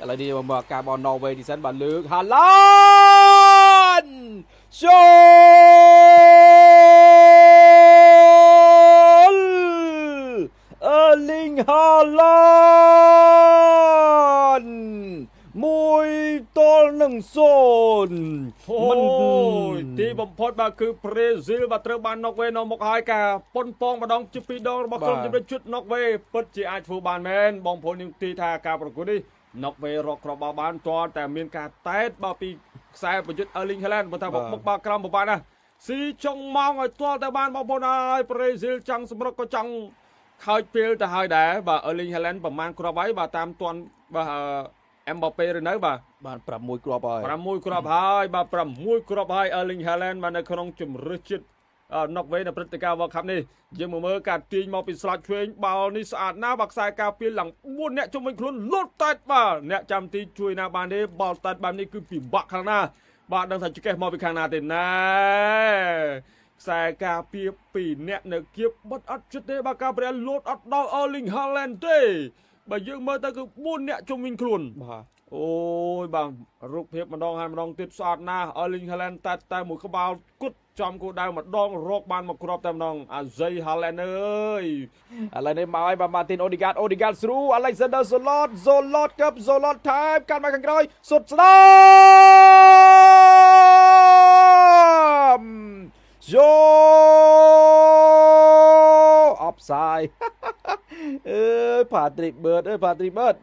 ឥឡូវនេះមកការបនណ័រវេទីសិនបាទលើកហាឡានចូលអឺលីងហាឡាន1-0 មិនទីបំផុតបាទគឺប្រេស៊ីលបាទត្រូវបានណុកវេនៅមុខហើយការប៉ុនប៉ងម្ដងជាពីរដងរបស់ក្រុមជម្រើសជាតិណុកវេពិតជាអាចធ្វើបានមែនបងប្អូននឹងទីថាការប្រកួតនេះណុកវេរកគ្រាប់បាល់បានទាល់តែមានការតែតបាទពីខ្សែប្រយុទ្ធអឺលីងហាឡែនបើថាបុកបាល់ក្រោមពិបាកណាស់ស៊ីចុងម៉ោងឲ្យទាល់តែបានបងប្អូនហើយប្រេស៊ីលចង់សម្រុកក៏ចង់ខើចពេលទៅហើយដែរបាទអឺលីងហាឡែនប្រមាណគ្រាប់ហើយបាទតាមទាន់បាទអេមបាប៉េឬនៅបាទ បាន6គ្រាប់ហើយ 6គ្រាប់ហើយបាទ6គ្រាប់ហើយ Erling Haaland បាទនៅក្នុងជម្រើសជាតិណុកវេនៅព្រឹត្តិការណ៍ World Cup នេះយើងមកមើលការទាញមកពីស្លាច់ឆ្វេងបាល់នេះស្អាតណាស់បាទខ្សែការពារឡើង4អ្នកជុំវិញខ្លួនលុតតែតបាទអ្នកចាំទីជួយណាបានទេបាល់តែតបែបនេះគឺពិបាកខ្លាំងណាស់បាទដឹងថាចកេះមកពីខាងណាទេណែខ្សែការពារ2អ្នកនៅគៀបបិទអត់ចិត្តទេបាទការព្រះលូតអត់ដល់ Erling Haaland ទេបើយើងមើលទៅគឺ4អ្នកជុំវិញខ្លួន បាទ អូយបាទរូបភាពម្ដងហើយម្ដងទៀតស្អាតណាស់អឺលីងហាឡែនតែតែមួយក្បាលគត់ចំគោលដៅម្ដងរកបានមកគ្រាប់តែម្ដងអាហ្សេហាឡែនអើយ ឥឡូវនេះមកហើយបាទម៉ាទីនអូឌីកាតអូឌីកាតស្រូអាឡិចសាន់ឌ័រសូឡតសូឡតកឹបសូឡតថែមកាន់មកខាងក្រោយសុតស្ដាមចូលអបសាយអើយផាទ្រីកបឺតអើយផាទ្រីកបឺត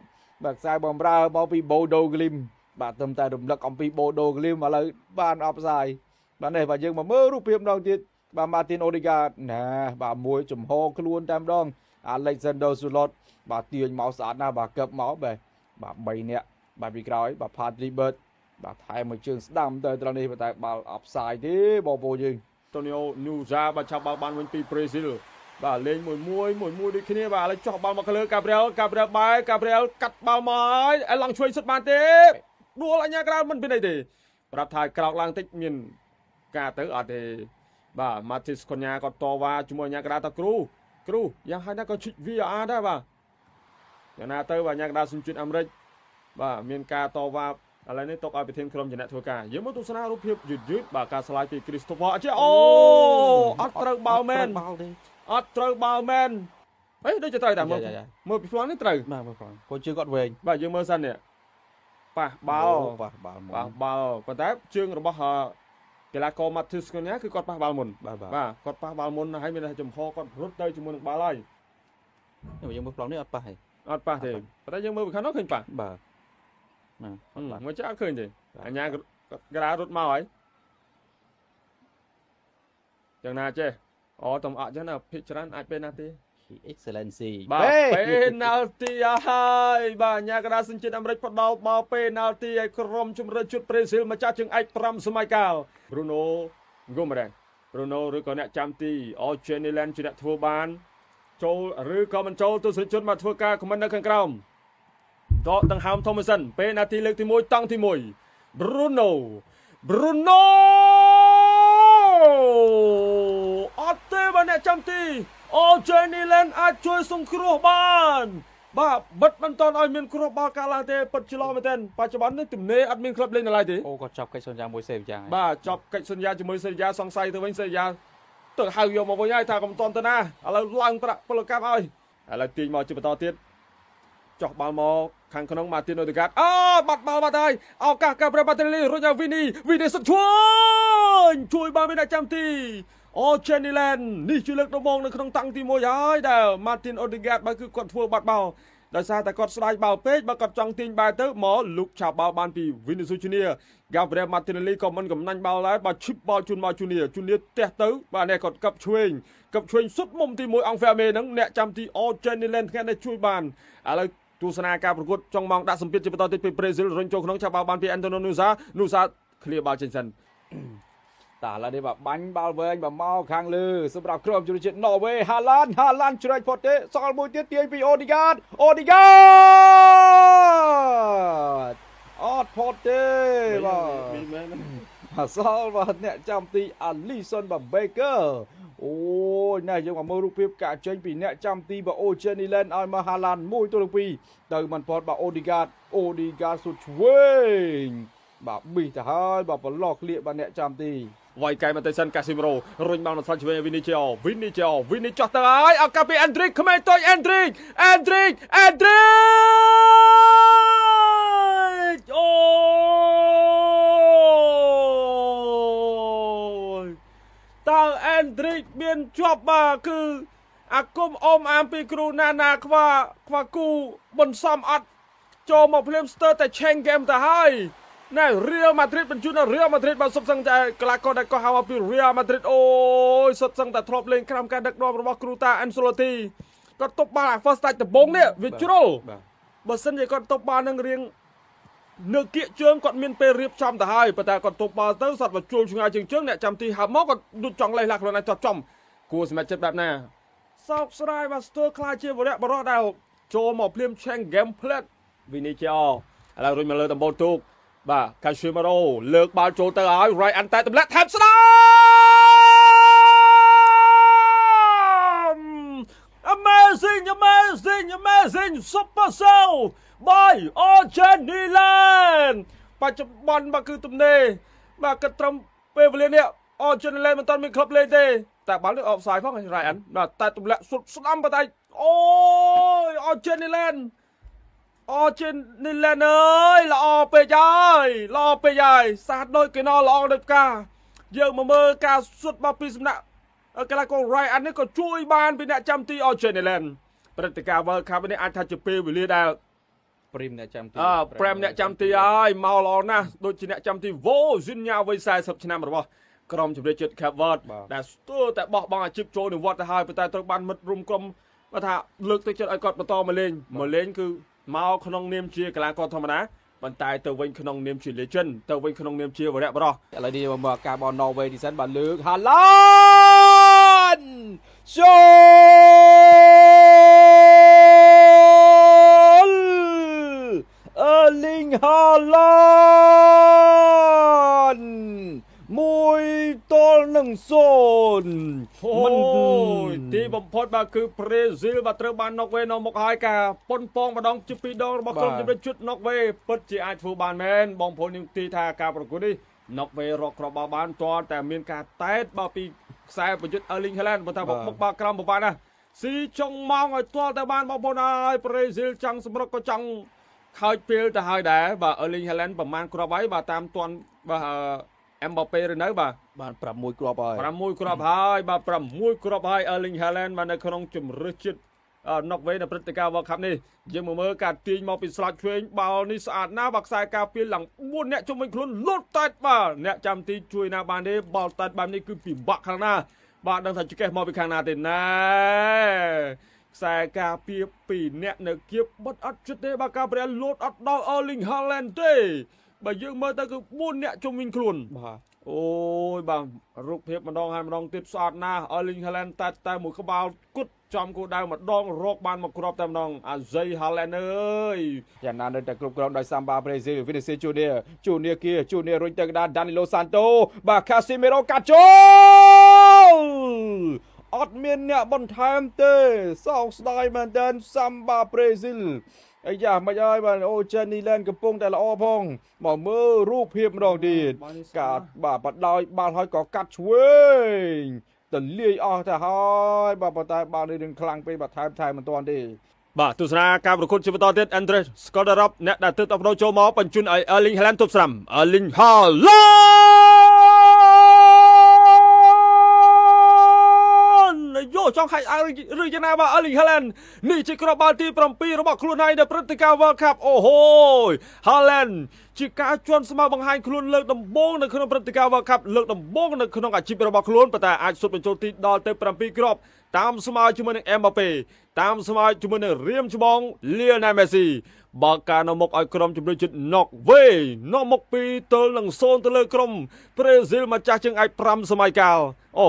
បាទខ្សែបំរើមកពីបូដូក្លីមបាទត្រឹមតែរំលឹកអំពីបូដូក្លីមឥឡូវបានអបសាយបាទនេះបាទយើងមកមើលរូបភាពម្ដងទៀតបាទម៉ាទីនអូឌីកាតណាបាទមួយចំហខ្លួនតែម្ដង Alexander Zulot បាទទាញមកស្អាតណាស់បាទកឹបមកបាទបាទ3នាក់បាទពីក្រោយបាទ Patrick Bird បាទថែមមួយជើងស្ដាំទៅត្រង់នេះតែបាល់អបសាយទេបងប្អូនយើង តូនីអូនូហ្សាបាទឆាប់បាល់បានវិញពីប្រេស៊ីលបាទលេងមួយមួយមួយមួយដូចគ្នាបាទឥឡូវចោះបាល់មកលើកាព្រៀលកាព្រៀលបែកាព្រៀលកាត់បាល់មកហើយអឡង់ជួយសុទ្ធបានទេដួលអញ្ញាក្រៅមិនមានអីទេប្រាប់ថាក្រោកឡើងតិចមានការទៅអត់ទេបាទម៉ាធីសកញ្ញាក៏តវ៉ាជាមួយអញ្ញាក្រៅថាគ្រូគ្រូយ៉ាងហើយណាក៏ឈិច VAR ដែរបាទយ៉ាងណាទៅបាទអញ្ញាក្រៅសញ្ជាតិអាមេរិកបាទមានការតវ៉ាឥឡូវនេះទុកឲ្យប្រធានក្រុមជាអ្នកធ្វើការយើងមកទស្សនារូបភាពយឺតយឺតបាទការស្លាយពីគ្រីស្តូហ្វឺអត់អូអត់ត្រូវបាល់មែន បាល់ទេ អត់ត្រូវបាល់មែនអេដូចជាត្រូវតែមើលមើលពីប្លង់នេះត្រូវ បាទមើលប្លង់គាត់ជើងគាត់វែង បាទយើងមើលសិននេះប៉ះបាល់ ប៉ះបាល់ ប៉ះបាល់ប៉ុន្តែជើងរបស់កីឡាករម៉ាធីសកូនយ៉ាគឺគាត់ប៉ះបាល់មុន បាទ បាទគាត់ប៉ះបាល់មុនហើយមានតែចំហគាត់រត់ទៅជាមួយនឹងបាល់ហើយ យើងមើលប្លង់នេះអត់ប៉ះទេ អត់ប៉ះទេប៉ុន្តែយើងមើលពីខាងនោះឃើញប៉ះ បាទណា មកចាក់អត់ឃើញទេអញ្ញាក្រារត់មកហើយយ៉ាងណាចេះអូតំអក់ចឹងណាភិកច្រើនអាចពេលណាទេ Excellency បាទ penalty ហើយបាទញ៉ាកដាសញ្ជាតិអាមេរិកផ្ដល់បាល់ penalty ឲ្យក្រុមជម្រើសជាតិប្រេស៊ីលម្ចាស់ជើងឯក5សម័យកាល Bruno Guimaraes Bruno ឬក៏អ្នកចាំទី Orgeniland ជាអ្នកធ្វើបានចូលឬក៏មិនចូលទស្សនិកជនមកធ្វើការខមមិននៅខាងក្រោមដកដង្ហើមធំមួយសិន penalty លើកទី1តង់ទី1 Bruno Bruno អត់ទេបាទអ្នកចាំទីអូជេនីឡែនអាចជួយសង្គ្រោះបានបាទបិទមិនតន់ឲ្យមានគ្រោះបាល់កាលឡើងទេពិតជាល្អមែនទែនបច្ចុប្បន្ននេះទំនេរអត់មានក្លឹបលេងនៅឡើយទេ អូគាត់ចាប់កិច្ចសន្យាមួយសេយ៉ាង បាទចប់កិច្ចសន្យាជាមួយសេយ៉ាសង្ស័យទៅវិញសេយ៉ាទៅហៅយកមកវិញហើយថាកុំតន់ទៅណាឥឡូវឡើងប្រាក់ពលកម្មឲ្យឥឡូវទាញមកជាបន្តទៀតចោះបាល់មកខាងក្នុងម៉ាទីនអូឌីកាតអូបាត់បាល់បាត់ហើយឱកាសកាប្របាតេលីរុញឲ្យវីនីវីនីសុតជួយជួយបានមានអ្នកចាំទីអូជេនីឡែននេះជាលើកដំបូងនៅក្នុងតាំងទី1ហើយដែលម៉ាទីនអូឌីកាតបើគឺគាត់ធ្វើបាត់បាល់ដោយសារតែគាត់ស្ដាយបាល់ពេកបើគាត់ចង់ទាញបែរទៅមកលុកឆាប់បាល់បានពីវីនីស៊ូជូនីហ្គាប្រែម៉ាទីនេលីក៏មិនកំណាញ់បាល់ដែរបើឈិបបាល់ជូនមកជូនីជូនីទះទៅបាទនេះគាត់កឹបឆ្វេងកឹបឆ្វេងសុទ្ធមុំទី1អង្គហ្វែមេហ្នឹងអ្នកចាំទីអូជេនីឡែនថ្ងៃនេះជួយបានឥឡូវទស្សនាការប្រកួតចុងម៉ោងដាក់សម្ពាធជាបន្តទៀតពីប្រេស៊ីលរុញចូលក្នុងឆាប់បាល់បានពីអេនតូណូនូសានូសាឃ្លៀបាល់ចេញសិន តាឥឡូវនេះបាទបាញ់បាល់វែងបាទមកខាងលើសម្រាប់ក្រុមជម្រើសជាតិណ័រវេហាឡានហាឡានជ្រែកផុតទេសល់មួយទៀតទាញពីអូឌីកាតអូឌីកាតអត់ផុតទេបាទសល់បាទអ្នកចាំទីអាលីសុនបាទបេកើអូ យណែយើងមកមើលរូបភាពការចេញពីអ្នកចាំទីបាទអូជេនីឡែនឲ្យមកហាឡាន1-2ទៅមិនផតបាទអូឌីហ្គាតអូឌីហ្គាតសុតឆ្វេងបាទប៊ីទៅហើយបាទប្រឡោះក្លៀកបាទអ្នកចាំទី វាយកែមកទៅសិនកាស៊ីមីរ៉ូរុញបាល់មកស្វាច់ឆ្វេងវីនីជូវីនីជូវីនីចោះទៅហើយឱកាសពីអេនឌ្រីកក្មេងតូចអេនឌ្រីកអេនឌ្រីកអេនឌ្រីកអូយតើអេនឌ្រីកមានជាប់បាទគឺអាគមអមអាមពីគ្រូណាណាខ្វះខ្វះគូមិនសមអត់ចូលមកភ្លាមស្ទើរតែឆេងហ្គេមទៅហើយណែរៀលម៉ាឌ្រីតបញ្ជូនដល់រៀលម៉ាឌ្រីតបាទសុទ្ធសឹងតែកីឡាករដែលកោះហៅមកពីរៀលម៉ាឌ្រីតអូយសុទ្ធសឹងតែធ្លាប់លេងក្រោមការដឹកនាំរបស់គ្រូតាអេនសូឡូទីគាត់ទប់បាល់អា first touch ដំបូងនេះវាជ្រុល បាទ បើសិនជាគាត់ទប់បាល់នឹងរៀងនៅគៀកជើងគាត់មានពេលរៀបចំទៅហើយប៉ុន្តែគាត់ទប់បាល់ទៅសត្វបញ្ជុលឆ្ងាយជាងជើងអ្នកចាំទីហើបមកគាត់ដូចចង់លេះឡាខ្លួនឯងចោះចំគួរសម្រេចចិត្តបែបណាសោកស្ដាយបាទស្ទើរខ្លាចជាវរៈបរោះដែលចូលមកភ្លាមឆេង game play វីនីជូឥឡូវរុញមកលើដំបូលទូកបាទកាស៊ីមីរ៉ូលើកបាល់ចូលទៅហើយ right អនតែទម្លាក់ថែមស្ដាម Amazing amazing amazing super show by Argenilan បច្ចុប្បន្នបាទគឺទំនេរបាទគិតត្រឹមពេលវេលានេះ Argenilan មិនទាន់មានក្លឹបលេងទេតែបាល់នេះអបផ្សាយផង Ryan បាទតែទម្លាក់សុទ្ធស្ដាំប៉ុន្តែអូយ Argenilan អូជិននេះលែនអើយល្អពេកហើយល្អពេកហើយសាទដូចគេណល្អដូចផ្កាយើងមកមើលការសុទ្ធមកពីសំណាក់កីឡាករ Ryan នេះក៏ជួយបានពីអ្នកចាំទីអូជិននេះលែនព្រឹត្តិការណ៍ World Cup នេះអាចថាជាពេលវេលាដែល ព្រីមអ្នកចាំទី អើប្រែមអ្នកចាំទីហើយមកល្អណាស់ដូចជាអ្នកចាំទីវ៉ូស៊ិនញ៉ាវ័យ40ឆ្នាំរបស់ក្រុមជម្រើសជាតិ Cape Verde ដែលស្ទើរតែបោះបង់អាជីពចូលនិវត្តន៍ទៅហើយប៉ុន្តែត្រូវបានមិត្តរួមក្រុមគាត់ថាលើកទឹកចិត្តឲ្យគាត់បន្តមកលេងមកលេងគឺមកក្នុងនាមជាកីឡាករធម្មតាប៉ុន្តែទៅវិញក្នុងនាមជា legend ទៅវិញក្នុងនាមជាវរៈបរោះ ឥឡូវនេះមកមើលការបនណ័រវេទីសិនបាទលើកហាឡានចូលអឺលីងហាឡាន1-0 មិនទីបំផុតបាទគឺប្រេស៊ីលបាទត្រូវបានណុកវេនៅមុខហើយការប៉ុនប៉ងម្ដងជាពីរដងរបស់ក្រុមជម្រើសជាតិណុកវេពិតជាអាចធ្វើបានមែនបងប្អូននឹងទីថាការប្រកួតនេះណុកវេរកគ្រាប់បាល់បានទាល់តែមានការតែតបាទពីខ្សែប្រយុទ្ធអឺលីងហេឡែនបើថាបុកបាល់ក្រោមប្របានណាស៊ីចុងម៉ោងឲ្យទាល់តែបានបងប្អូនហើយប្រេស៊ីលចង់សម្រុកក៏ចង់ខើចពេលទៅហើយដែរបាទអឺលីងហេឡែនប្រមាណគ្រាប់ហើយបាទតាមទាន់បាទអេមបាប៉េឬនៅបាទ បាន6គ្រាប់ហើយ 6គ្រាប់ហើយបាទ6គ្រាប់ហើយ Erling Haaland បាទនៅក្នុងជម្រើសជាតិណុកវេនៅព្រឹត្តិការណ៍ World Cup នេះយើងមកមើលការទាញមកពីស្លាច់ឆ្វេងបាល់នេះស្អាតណាស់បាទខ្សែការពារឡើង4អ្នកជុំវិញខ្លួនលូតតែតបាទអ្នកចាំទីជួយណាបានទេបាល់តែតបែបនេះគឺពិបាកខ្លាំងណាស់បាទដឹងថាចកេះមកពីខាងណាទេណែខ្សែការពារ2អ្នកនៅគៀបបិទអត់ចិត្តទេបាទការព្រះលូតអត់ដល់ Erling Haaland ទេបើយើងមើលទៅគឺ4អ្នកជុំវិញខ្លួន បាទ អូយបាទរូបភាពម្ដងហើយម្ដងទៀតស្អាតណាស់អឺលីងហាឡែនតែតែមួយក្បាលគត់ចំគោលដៅម្ដងរកបានមកគ្រាប់តែម្ដងអាហ្សៃហាឡែនអើយ យ៉ាងណានៅតែគ្រប់គ្រងដោយសាំបាប្រេស៊ីលវីនីស៊ីជូនីជូនីគៀជូនីរុញទៅកណ្ដាលដានីឡូសាន់តូបាទកាស៊ីមីរ៉ូកាត់ចូលអត់មានអ្នកបន្ថែមទេសោកស្ដាយមែនទែនសាំបាប្រេស៊ីលអាយ៉ាមិនហើយបាទអូជេនីឡែនកំពុងតែល្អផងមកមើលរូបភាពម្ដងទៀតកាត់បាទបដោយបាល់ហើយក៏កាត់ឆ្វេងទលាយអស់ទៅហើយបាទប៉ុន្តែបាល់នេះនឹងខ្លាំងពេកបាទថែមថែមមិនទាន់ទេ បាទទស្សនាការប្រកួតជាបន្តទៀត Andres Skolderop អ្នកដែលទើបតបដូរចូលមកបញ្ជូនឲ្យ Erling Haaland ទប់ស្រាំ Erling Haaland យោចង់ខាច់អើឬយ៉ាងណាបាទ Erling Haaland នេះជាគ្រាប់បាល់ទី7របស់ខ្លួនឯងនៅព្រឹត្តិការណ៍ World Cup អូហូយ Haaland ជាការជន់ស្មើបង្ហាញខ្លួនលើកដំបូងនៅក្នុងព្រឹត្តិការណ៍ World Cup លើកដំបូងនៅក្នុងអាជីពរបស់ខ្លួនប៉ុន្តែអាចសុទ្ធបញ្ចូលទីដល់ទៅ7គ្រាប់តាមស្មើជាមួយនឹង Mbappe តាមស្មើជាមួយនឹងរៀមច្បង Lionel Messi បើកការនៅមុខឲ្យក្រុមជម្រើសជាតិ Norway នាំមុខ2-0ទៅលើក្រុមប្រេស៊ីលម្ចាស់ជើងឯក5សម័យកាលអូ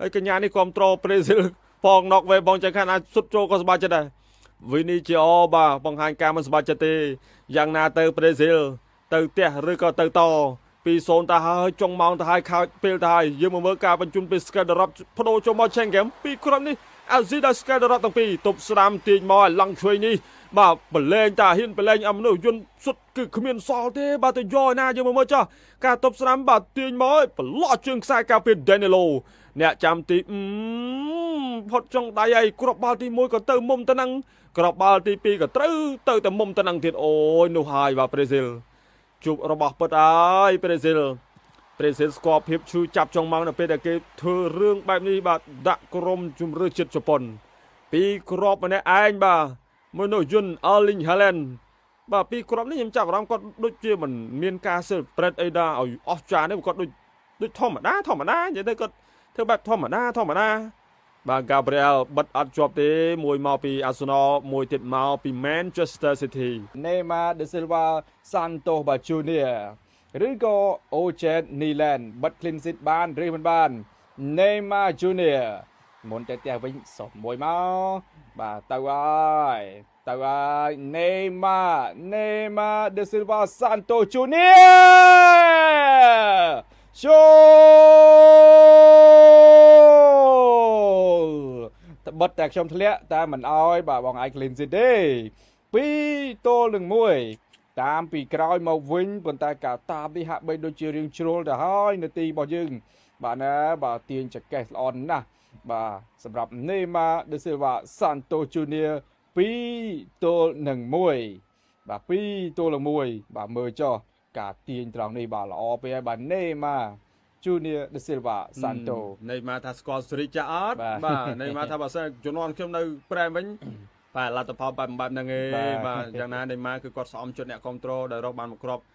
ហើយកញ្ញានេះគ្រប់ត្រប្រេស៊ីលផង Norway បងចៃខានអាចសុទ្ធចូលក៏សប្បាយចិត្តដែរវីនីជីអូបាទបង្ហាញការមិនសប្បាយចិត្តទេយ៉ាងណាទៅប្រេស៊ីលទៅផ្ទះឬក៏ទៅត 2-0ទៅហើយចុងម៉ោងទៅហើយខោចពេលទៅហើយយើងមកមើលការបញ្ជូនពី Skelderop បដូរចូលមក Chen Game ពីរគ្រាប់នេះអាស៊ីដល់ Skelderop ទាំងពីរទប់ស្រាមទាញមកឲ្យឡង់ឆ្វេងនេះបាទបលែងតាហ៊ានបលែងអំមនុស្សយន្តសុទ្ធគឺគ្មានសល់ទេបាទទៅយកឯណាយើងមកមើលចោះការទប់ស្រាមបាទទាញមកឲ្យប្រឡោះជើងខ្សែការពារ Danilo អ្នកចាំទីផុតចុងដៃហើយគ្រាប់បាល់ទី1ក៏ទៅមុំទៅនឹងគ្រាប់បាល់ទី2ក៏ត្រូវទៅតែមុំទៅនឹងទៀតអូយនោះហើយបាទប្រេស៊ីលជួបរបស់ពិតហើយប្រេស៊ីលប្រេស៊ីលស្គាល់ភាពឈឺចាប់ចុងម៉ោងនៅពេលដែលគេធ្វើរឿងបែបនេះបាទដាក់ក្រុមជំរឿជាតិជប៉ុនពីរគ្រាប់ម្នាក់ឯងបាទមនុស្សយន្តអលីងហាឡែនបាទពីរគ្រាប់នេះខ្ញុំចាប់អារម្មណ៍គាត់ដូចជាមិនមានការ celebrate អីដែរឲ្យអស់ចានេះគាត់ដូចដូចធម្មតាធម្មតានិយាយទៅគាត់ធ្វើបែបធម្មតាធម្មតាបាទ Gabriel បិទអត់ជាប់ទេមួយមកពី Arsenal មួយទៀតមកពី Manchester City។ Neymar da Silva Santos បាទ Junior ឬក៏ Ojet Nyland បិទ clean sheet បានឬមិនបាន Neymar Junior មុនតែផ្ទះវិញសុំមួយមកបាទទៅហើយទៅហើយ Neymar Neymar da Silva Santos Junior ចូលត្បិតតែខ្ញុំធ្លាក់តែមិនអោយបាទបងឯង clean sheet ទេ2ទល់នឹង1តាមពីក្រោយមកវិញប៉ុន្តែការតាមនេះហាក់បីដូចជារៀងជ្រុលទៅហើយនាទីរបស់យើង បាទណាបាទទាញចកេះល្អណាស់បាទសម្រាប់ Neymar da Silva Santos Junior 2ទល់នឹង1បាទ2ទល់នឹង1បាទមើលចុះការទាញត្រង់នេះបាទល្អពេកហើយបាទ Neymar Junior da Silva Santos។ ណេម៉ាថាស្គាល់សេរីចាអត់? បាទ។ បាទណេម៉ាថាបើសិនជំនាន់ខ្ញុំនៅប្រែមវិញបាទលទ្ធផលបែបបែបហ្នឹងឯង។ បាទ។ បាទយ៉ាងណាណេម៉ាគឺគាត់ស្អំចិត្តអ្នកគ្រប់ត្រូលដែលរកបានមួយគ្រាប់។